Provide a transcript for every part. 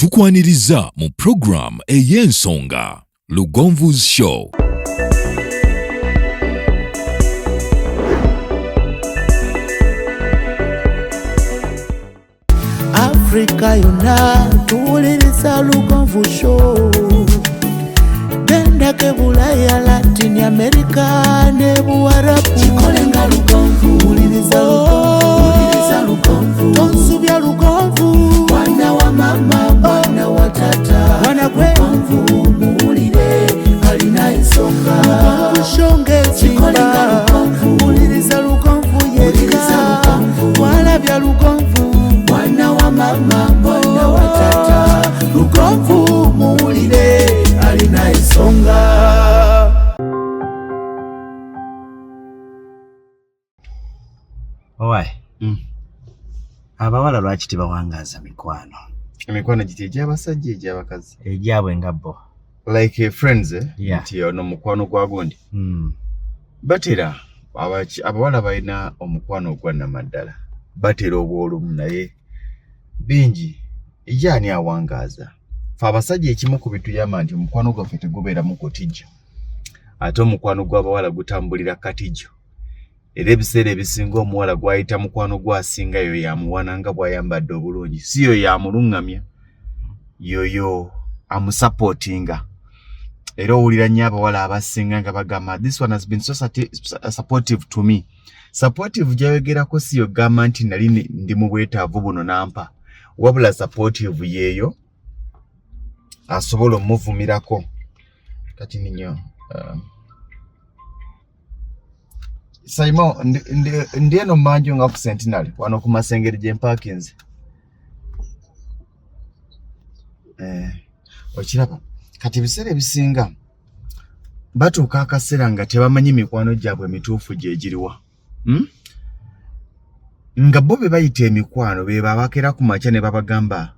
Tukwaniriza mu program ey'ensonga Lugonvu's Show. Afrika yonna tuwuliriza Lugonvu Show. Gendako e Bulaya, Latin America ne Buwarabu. Kikolenga Lugonvu, wuliriza Lugonvu, Lugonvu. Tonsubya Lugonvu, mwana wa mama, mwana wa tata, mwana gwe Lugonvu, muwulire alina ensonga. Lugonvu Show ng'ezimba, wuliriza Lugonvu yekka, walabya Lugonvu, mwana wa mama, mwana wa tata, Lugonvu muwulire alina ensonga. Owaye. Abawala lwaki tebawangaaza mikwano? Emikwano giti egy'abasajja, egy'abakazi? Egyabwe nga bo. Like friends, eh? Yeah. Nti ono mukwano gwa gundi. Batera abawala balina omukwano ogwa nnamaddala, batera obw'olumu, naye bingi ye ani awangaaza. Fe abasajja ekimu ku bituyamba nti omukwano gwaffe tegubeeramu kutijjo, ate omukwano gw'abawala gutambulira katijjo, era ebiseera ebisinga omuwala gw'ayita mukwano gwasinga yoyo yamuwana nga bw'ayambadde obulungi, si yoyo amuluŋŋamya, yoyo amusupportinga. Era owulira nnyo abawala abasinga nga bagamba, "This one has been so supportive to me." Supportive gyayogerako si yogamba nti nali ndi mu bwetaavu buno nampa, wabula supportive yeeyo asobola omuvumirako. Kati ninyo Saimo, ndi eno manju nga ku Centenary wano ku Masengeri gye mpakinze. Okiraba kati ebiseera ebisinga batuuka akaseera nga tebamanyi mikwano gyabwe emituufu gye giriwa, Nga bo be bayita emikwano be babakera ku makya ne babagamba,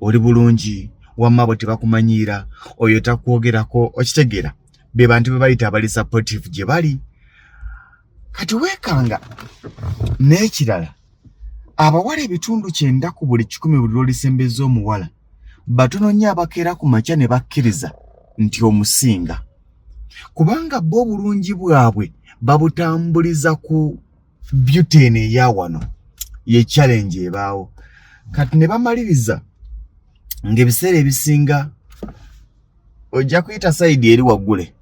"Oli bulungi?" Wamma bo tebakumanyiira, oyo takwogerako. Okitegeera? Be bantu be bayita abali supportive gye bali. Kati weekanga n'ekirala, abawala 90 ku buli 100, buli lw'olisembeza omuwala, batono nnyo abakeera ku makya ne bakkiriza nti omusinga, kubanga bo obulungi bwabwe babutambuliza ku beauty eno eya wano. Ye challenge ebaawo kati ne bamaliriza ng'ebiseera ebisinga ojja kuyita side eri waggule,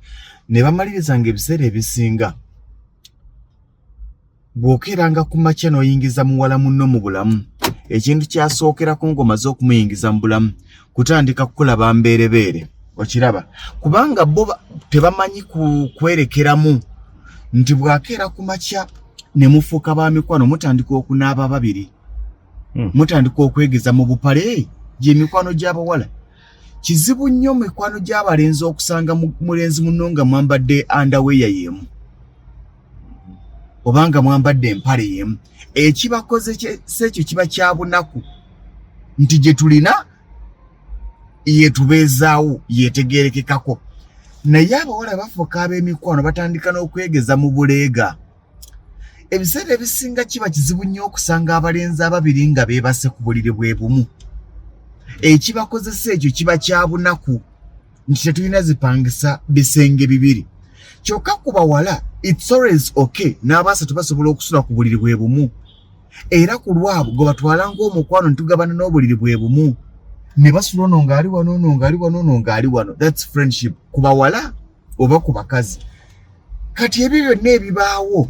ne bamaliriza ng'ebiseera ebisinga bw'okeeranga ku makya n'oyingiza muwala munno mu bulamu, ekintu kyasookerako ng'omaze okumuyingiza mu bulamu kutandika kukulaba mbeerebeere. Okiraba? Kubanga bo tebamanyi kwerekeramu nti bw'akeera ku makya ne mufuuka ba mikwano, mutandika okunaaba babiri, mutandika okwegeza mu bupale. Gyemikwano gy'abawala kizibu nnyo mikwano gy'abalenzi okusanga mulenzi munno nga mwambadde underwear y'emu obanga mwambadde empale y'emu. Ekibakoze ekyo kiba kya bunaku nti gye tulina yetubeezaawo, yetegerekekako. Naye abawala bafuuka ab'emikwano, batandika n'okwegeza mu buleega. Ebiseera ebisinga kiba kizibu nnyo okusanga abalenzi ababiri nga beebase ku buliri bwe bumu. Ekibakozesa ekyo kiba kya bunaku nti tetulina zipangisa bisenge bibiri. Kyokka ku bawala it's always okay, n'abasatu basobola okusula ku buliri bwe bumu, era ku lwabwe gwe batwala ng'omukwano ntugabana n'obuliri bwe bumu ne basula, ono ng'ali wano, ono ng'ali wano, ono ng'ali wano. That's friendship ku bawala oba ku bakazi. Kati ebyo byonna ebibaawo,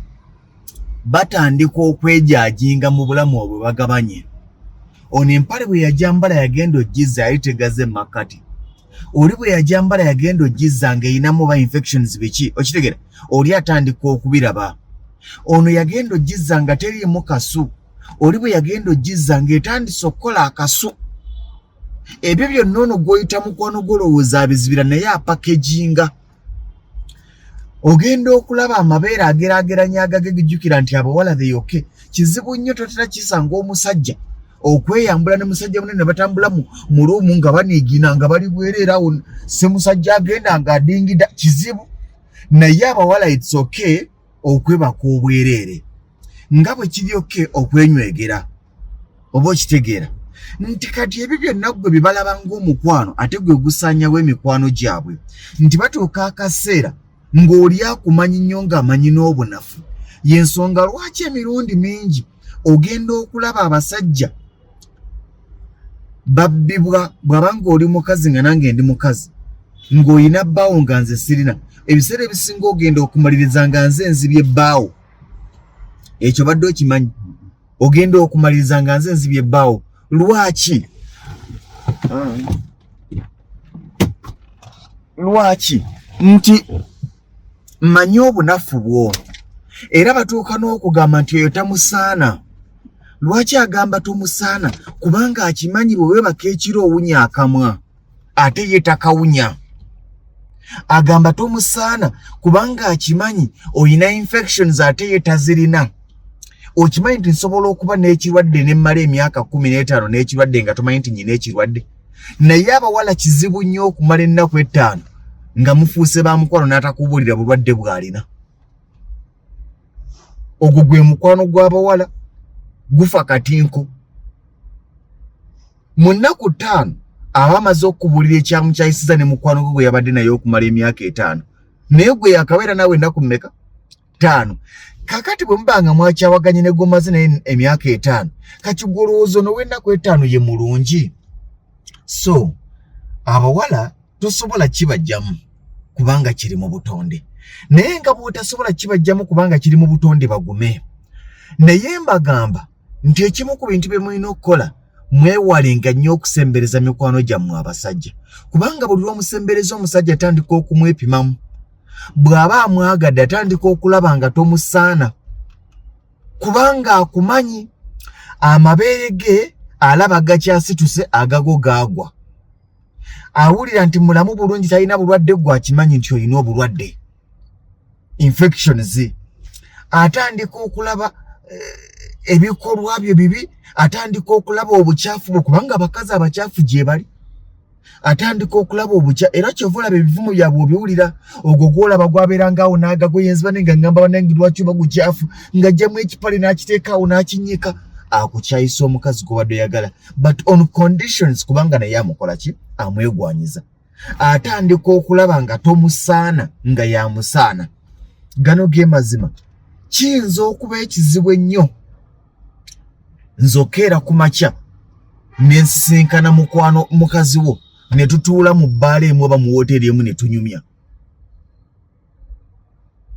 batandika okwejajinga mu bulamu obwe bagabanye. Ono empale bwe yajambala yagenda ogizza yali tegaze makkati, oli bwe yajambala yagenda ogizza ng'erinamu oba infections biki. Okitegera? Oli atandika okubiraba. Ono yagenda ogizza nga teriimu kasu, oli bwe yagenda ogizza ng'etandise okukola akasu. Ebyo byonna ono gw'oyita mukwano gw'olowooza abizibira, naye apackaginga. Ogenda okulaba amabeere ageraageranya agage. Gijjukira nti abawala beyoke kizibu nnyo, totera kisanga omusajja okweyambula ne musajja munene ne batambula mu room nga baniigina nga bali bwereera awo, se musajja agenda nga adingida, kizibu. Naye abawala it's okay okwebaka obwereere nga bwe kiri okay okwenywegera, oba okitegeera? Nti kati ebyo byonna ggwe bye balaba ng'omukwano, ate gwe gusaanyawo emikwano gyabwe, nti batuuka akaseera ng'oli akumanyi nnyo ng'amanyi n'obunafu. Y'ensonga lwaki emirundi mingi ogenda okulaba abasajja babbibwa. Bw'aba ng'oli mukazi nga nange ndi mukazi, ng'olina bbaawo nga nze sirina, ebiseera ebisinga ogenda okumaliriza nga nze nzibye bbaawo. Ekyo badde okimanyi? Ogenda okumaliriza nga nze nzibye ebbaawo. Lwaki? Lwaki? Nti mmanyi obunafu bwo. Era batuuka n'okugamba nti oyo tamusaana. Lwaki agamba tomusaana? Kubanga akimanyi bwe weebaka ekiro owunya akamwa, ate ye takawunya. Agamba tomusaana kubanga akimanyi oyina infections, ate ye tazirina. Okimanyi nti nsobola okuba n'ekirwadde ne mmala emyaka 15 n'ekirwadde nga tomanyi nti nyina ekirwadde? Naye abawala kizibu nnyo okumala ennaku 5 nga mufuuse ba mukwano n'atakubuulira bulwadde bw'alina. Ogwo gwe mukwano gw'abawala, gufa katinko. Mu nnaku 5 aba amaze okukubuulira ekyamukyayisiza ne mukwano gwe gwe yabadde naye okumala emyaka 5, naye gwe yakabeera naawe ennaku mmeka? 5. Kakati bwe muba nga mwakyawaganye ne gwomaze naye emyaka 5, kati gwe olowooza ono w'ennaku 5 ye mulungi? So abawala tosobola kibajjamu kubanga kiri mu butonde, naye nga bw'otasobola kibajjamu kubanga kiri mu butonde, bagume. Naye mbagamba nti ekimu ku bintu bye mulina okukola, mwewalenga nnyo okusembereza mikwano gyammwe abasajja, kubanga buli lw'omusembereza omusajja atandika okumwepimamu. Bw'aba amwagadde atandika okulaba nga tomusaana, kubanga akumanyi amabeere ge alaba gakyasituse, agago gaagwa. Awulira nti mulamu bulungi, talina bulwadde, gwe akimanyi nti olina obulwadde, infections. Atandika okulaba ebikolwa byo bibi, atandika okulaba obukyafu bwe, kubanga abakazi abakyafu gye bali. Atandika okulaba obukya, era kyova olaba ebivumo byabwe obiwulira. Ogwo gwolaba gwabeera ngaawo n'agagoye nziba, naye nga ngamba bannange lwaki oba gukyafu, ng'ajjamu ekipale n'akiteekaawo n'akinnyika. Akukyayisa omukazi gw'obadde oyagala, but on conditions, kubanga naye amukola ki? Amwegwanyiza. Atandika okulaba nga tomusaana nga yamusaana. Gano ge mazima. Kiyinza okuba ekizibu ennyo nze okeera ku makya ne nsisinkana mukwano mukazi wo, ne tutuula mu bbaala emu oba mu wooteeri emu ne tunyumya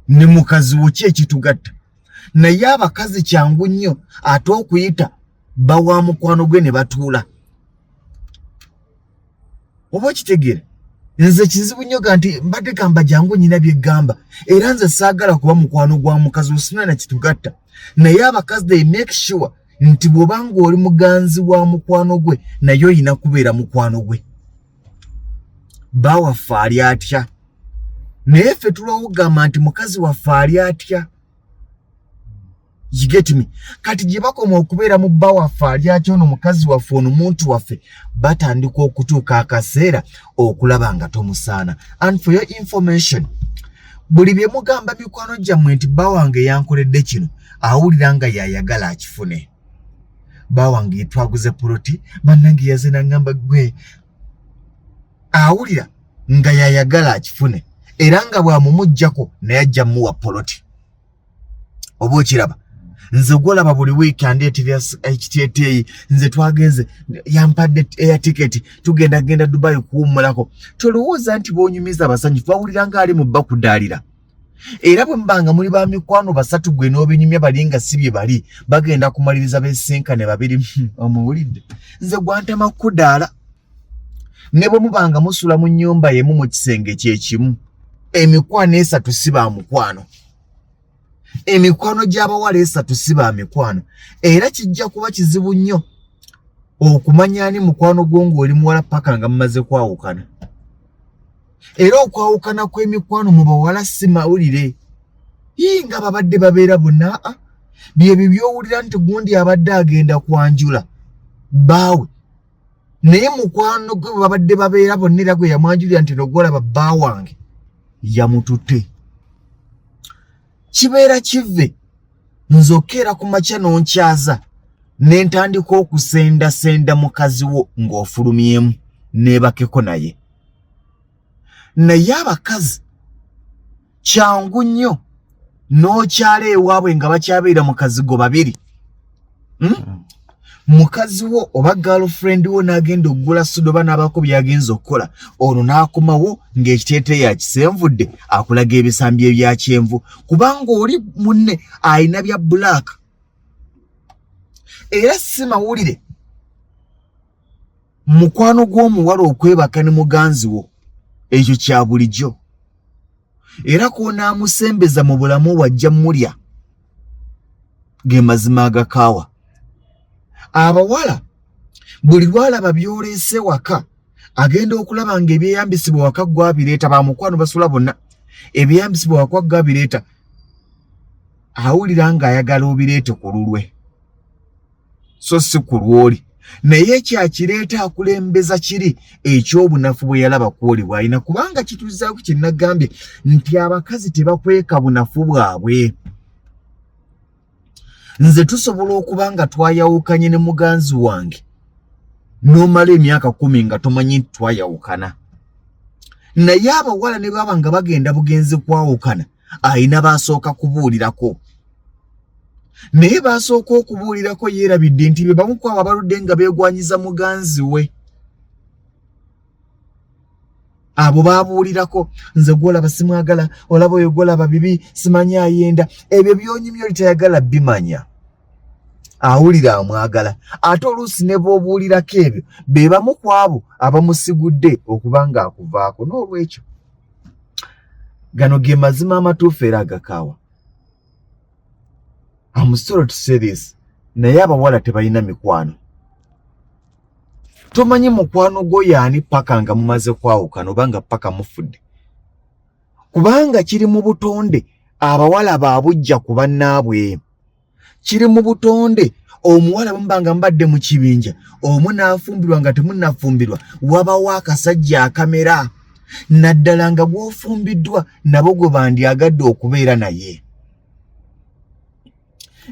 ne mukazi wo. Ki ekitugatta? Naye abakazi kyangu nnyo ate okuyita bawa mukwano gwe ne batuula, oba okitegeera? Nze kizibu nnyo ga nti mbadde gamba jangu nyina byeggamba, era nze saagala kuba mukwano gwa mukazi, osina na kitugatta. Naye abakazi they make sure nti bw'oba ng'oli muganzi wa mukwano gwe, naye oyina kubeera mukwano gwe. Bawaffe ali atya? Naye ffe tulwawo okugamba nti mukazi waffe ali atya. You get me? Kati gye bakoma okubeera mu bba waffe ali atya, ono mukazi waffe, ono muntu waffe, batandika okutuuka akaseera okulaba nga tomusaana. And for your information, buli bye mugamba mikwano gyammwe nti bba wange yankoledde kino, awulira nga yayagala akifune. Bba wange twaguze poloti, bannange yaze nangamba gwe, awulira nga yayagala akifune, era nga bw'amumuggyako naye ajja muwa poloti. Oba okiraba? Nze gwolaba buli wiiki andeetera ekiteeteeyi, nze twagenze, yampadde air ticket, tugenda genda Dubai kuwummulako. Tolowooza nti bw'onyumiza abasanyufu, bawulira nga ali mu bakudaalira. Era bwe muba nga muli ba mikwano basatu, gwe n'obinyumya bali nga si bye bali, bagenda kumaliriza besinkane babiri. Omuwulidde? Nze gwantama kukudaala. Ne bwe muba nga musula mu nnyumba yemu, mu kisenge kyekimu, emikwano esatu si ba mukwano. Emikwano gy'abawala esatu si ba mikwano, era kijja kuba kizibu nnyo okumanya ani mukwano gwo ng'oli muwala paka nga mumaze kwawukana. Era okwawukana kw'emikwano mu bawala si mawulire. Yii, nga babadde babeera bonna, byebyo by'owulira nti gundi abadde agenda kwanjula bbaawe, naye mukwano gwe bwe babadde babeera bonna, era gwe yamwanjulira nti nogwolaba bba wange, yamututte. Kibeera kive nze okeera ku makya n'onkyaza. Ne ntandika okusendasenda mukazi wo ng'ofulumyemu neebakeko naye. Naye abakazi kyangu nnyo n'okyala ewaabwe nga bakyabeera mu kazigo babiri. Mukazi wo oba girlfriend wo n'agenda okugula soda oba n'abaako by'agenza okukola, ono n'akomawo ng'ekiteeteeyi akisenvudde, akulaga ebisambi ebya kyenvu, kubanga oli munne alina bya black. Era si mawulire mukwano gw'omuwala okwebaka ne muganzi wo, ekyo kya bulijjo. Era kw'onaamusembeza mu bulamu wajja mulya, ge mazima agakaawa. Abawala buli lwalaba by'oleese waka, agenda okulaba ng'ebyeyambisibwa waka gwabireeta, bamukwano basula bonna, ebyeyambisibwa waka gwabireeta, awulira ng'ayagala obireete ku lulwe so si ku lw'oli. Naye ekyakireeta akulembeza kiri ekyobunafu bwe yalaba kwoli bw'alina, kubanga kituzaako kye nagambye nti abakazi tebakweka bunafu bwabwe. Nze tusobola okuba nga twayawukanye ne muganzi wange n'omala emyaka 10 nga tomanyi nti twayawukana, naye abawala ne baba nga bagenda bugenzi kwawukana, ayina basooka kubuulirako, naye basooka okubuulirako yeerabidde nti be bamu ku abo abaludde nga beegwanyiza muganzi we. Abo babuulirako, nze gwolaba simwagala, olaba oyo gwolaba bibi, simanyi ayenda, ebyo byonyumya oli tayagala bimanya, awulira amwagala. Ate oluusi ne bw'obuulirako ebyo, be bamu ku abo abamusigudde okuba ng'akuvaako. N'olwekyo gano ge mazima amatuufu era agakaawa. I'm sorry to say this, naye abawala tebalina mikwano. Tomanyi mukwano gwo yaani paka nga mumaze kwawukana oba nga paka mufudde, kubanga kiri mu butonde abawala baabujja ku bannaabwe. Kiri mu butonde omuwala bwemuba nga mubadde mu kibinja, omu n'afumbirwa nga temunnafumbirwa, wabawo akasajja akamera, naddala nga gw'ofumbiddwa nabo gwe bandyagadde okubeera naye.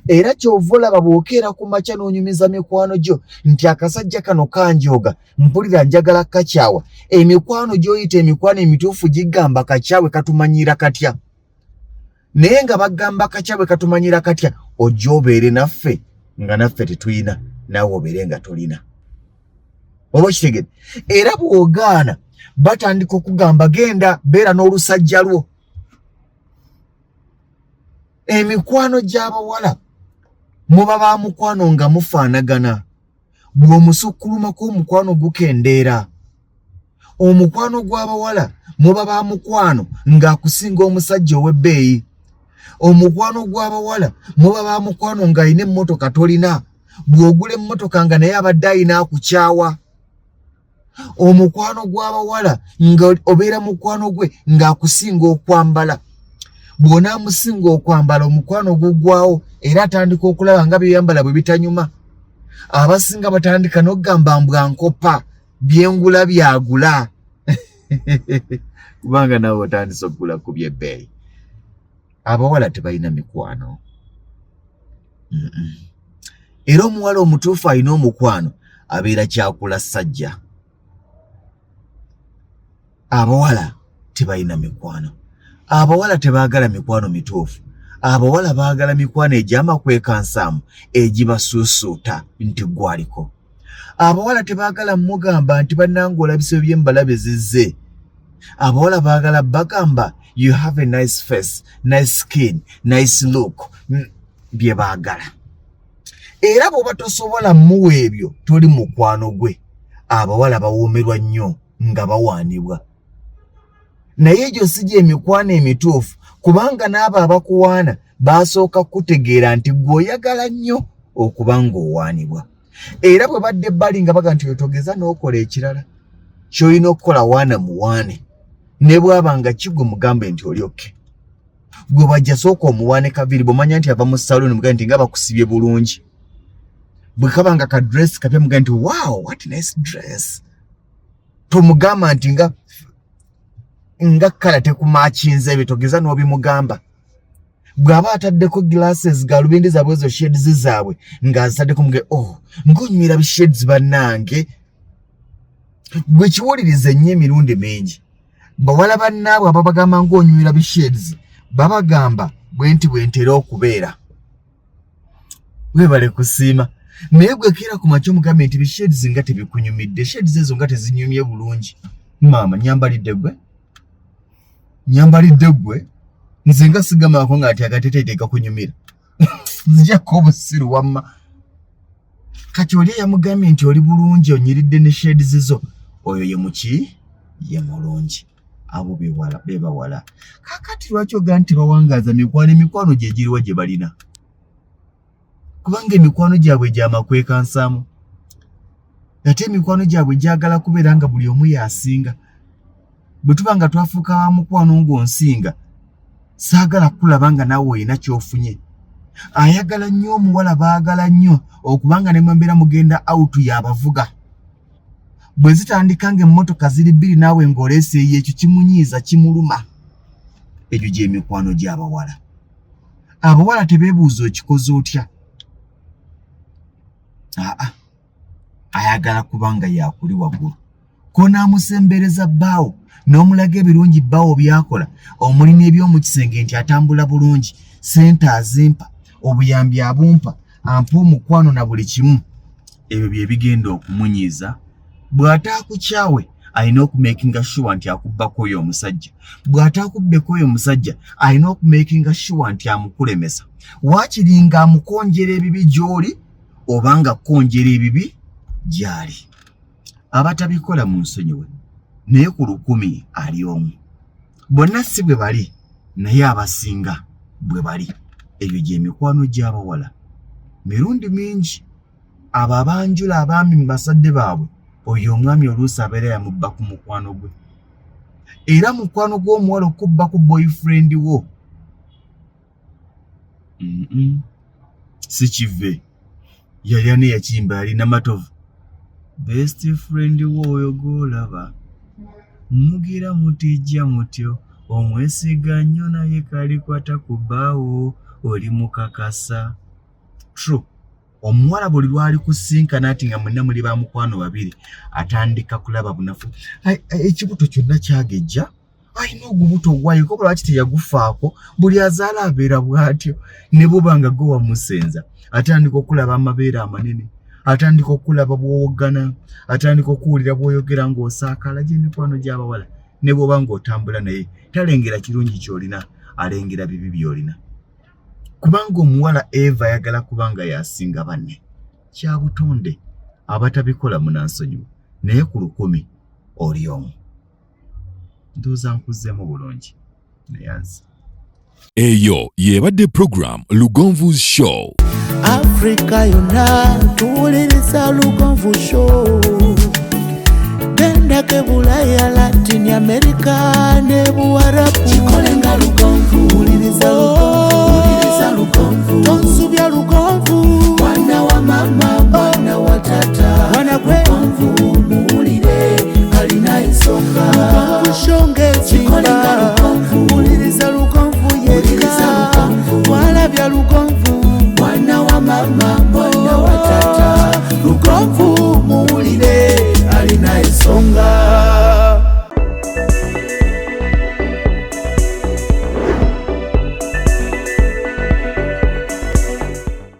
Era ky'ova olaba bw'okeera ku makya n'onyumiza mikwano gyo nti akasajja kano kanjooga, mpulira njagala kakyawa, emikwano gy'oyita emikwano emituufu gigamba kakyawe katumanyira katya, naye nga bagamba kakyawe katumanyira katya, ojja obeere naffe nga naffe tetulina, naawe obeere nga tolina, oba okitegedde. Era bw'ogaana batandika okugamba genda beera n'olusajja lwo. Emikwano gy'abawala muba ba mukwano nga mufaanagana, bw'omusukkulumako omukwano gukendeera. Omukwano gw'abawala muba ba mukwano ng'akusinga omusajja ow'ebbeeyi. Omukwano gw'abawala muba ba mukwano ng'alina emmotoka tolina, bw'ogula emmotoka nga naye abadde alina akukyawa. Omukwano gw'abawala nga obeera mukwano gwe ng'akusinga okwambala, bw'onaamusinga okwambala omukwano gugwawo, era atandika okulaba nga byeyambala bwe bitanyuma. Abasinga batandika n'okugamba mbwa nkopa byengula byagula, kubanga naawe otandise okugula ku by'ebbeeyi. Abawala tebalina mikwano. Era omuwala omutuufu alina omukwano abeera kyakula ssajja. Abawala tebalina mikwano, abawala tebaagala mikwano mituufu, abawala baagala mikwano egy'amakwekansaamu egibasuusuuta nti gwaliko. Abawala tebaagala mugamba nti bannange olabise byembalabe zizze. Abawala baagala bagamba you have a nice face, nice skin, nice look, bye baagala. Era bw'oba tosobola muwa ebyo toli mukwano gwe. Abawala bawoomerwa nnyo nga bawaanibwa, naye egyo si gy'emikwano emituufu, kubanga n'abo abakuwaana baasooka kutegeera nti gwe oyagala nnyo okuba ng'owaanibwa. Era bwe badde ebbali nga baga nti otogeza n'okola ekirala ky'olina okukola, waana muwaane, ne bw'aba nga kigwe mugambe nti oli okke. Gwe bw'ajja sooka omuwaane kaviiri, bw'omanya nti ava mu saluuni mugambe nti nga bakusibye bulungi, bwe kaba nga ka dress kapya mugambe nti wow what nice dress. Tomugamba nti nga kkala tekumakinze ebyo, togeza n'obimugamba. Bw'aba ataddeko glasses, galubindi zaabwe ezo, shades zaabwe ng'azitaddeko, muge, "Oh, ng'onywera bi shades bannange." Gwe kiwuliriza ennyo emirundi mingi, bawala bannaabwe ababagamba ng'onywera bi shades babagamba bwe nti bwe ntera okubeera. Weebale kusiima, naye gwe keera ku makya omugambe nti bi shades nga tebikunyumidde, shades ezo nga tezinyumye bulungi. Maama, nyambalidde gwe, nyambalidde gwe, nze nga sigamako nga nti akateteete kakunyumira. Nzijako obusiru wamma. Kati oli eyamugambye nti oli bulungi, onyiridde ne shades zo, oyo ye muki? Ye mulungi. Abo bewala, bebawala. Kakati lwaki ogaa nti bawangaaza mikwano? Emikwano gye giriwa gye balina? Kubanga emikwano gyabwe gyamakwekansaamu, ate emikwano gyabwe gyagala kubeera nga buli omu yasinga. Bwe tuba nga twafuuka ba mukwano ng'onsinga, saagala kulaba nga naawe olina ky'ofunye. Ayagala nnyo omuwala, baagala nnyo okubanga ne mwembeera mugenda out yabavuga. Bwe zitandika ng'emmotoka ziri bbiri, naawe ng'oleese eyo, ekyo kimunyiiza, kimuluma. Egyo gy'emikwano gy'abawala. Abawala tebeebuuza okikoze otya. Aa, ayagala kubanga yakuli waggulu. Konaamusembereza bbaawo n'omulaga ebirungi bbaawo byakola, omuli n'eby'omu kisenge, nti atambula bulungi, sente azimpa, obuyambi abumpa, ampa omukwano na buli kimu, ebyo bye bigenda okumunyiiza. Bw'ataakukyawe, alina okumakinga sure nti akubbako oyo omusajja. Bw'ataakubbeko oyo omusajja, alina okumakinga sure nti amukulemesa, waakiri nga amukonjera ebibi gy'oli oba nga kkonjera ebibi gy'ali. Abatabikola mu nsonyiwe, naye ku 1,000 ali omu. Bonna si bwe bali, naye abasinga bwe bali. Ebyo gy'emikwano gy'abawala. Mirundi mingi abo abanjula abaami mu bazadde baabwe, oyo omwami oluusi abeera yamubba ku mukwano gwe. Era mukwano gw'omuwala okubba ku boyfriend wo si kive. Yali ani yakiyimba? Yalina matovu. Best friend wo oyo gw'olaba mugira mutijja mutyo, omwesiga nnyo, naye kalikwata ku bbaawo oli mukakasa. True, omuwala buli lwali kusinkana ati nga mwenna muli ba mukwano babiri, atandika kulaba bunafu. Ekibuto kyonna kyagejja, alina ogubuto ogwayiko, lwaki teyagufaako? Buli azaala abeera bw'atyo, ne bwoba nga gwe wamusenza. Atandika okulaba amabeere amanene, atandika okulaba bw'owoggana, atandika okuwulira bw'oyogera ng'osaakala. Gy'emikwano gy'abawala. Ne bw'oba ng'otambula naye, talengera kirungi ky'olina, alengera bibi by'olina, kubanga omuwala eva ayagala kubanga yasinga banne. Kya butonde. Abatabikola munansonyiwa, naye ku 1,000 oli omu. Ndowooza nkuzzemu bulungi, neyanzi. Eyo y'ebadde program Lugonvu's Show. Afrika yonna tuwuliriza Lugonvu Show. Gendako Bulaya, Latin America ne Buwarabu. Kikolenga Lugonvu, wuliriza Lugonvu, Lugonvu, tonsubya Lugonvu. Mwana wa mama, mwana wa tata, mwana gwe Lugonvu, muwulire alina ensonga. Lugonvu Show ng'ezimba, wuliriza Lugonvu yekka, walabya Lugonvu. Mwana wa mama, mwana wa tata, Lugonvu.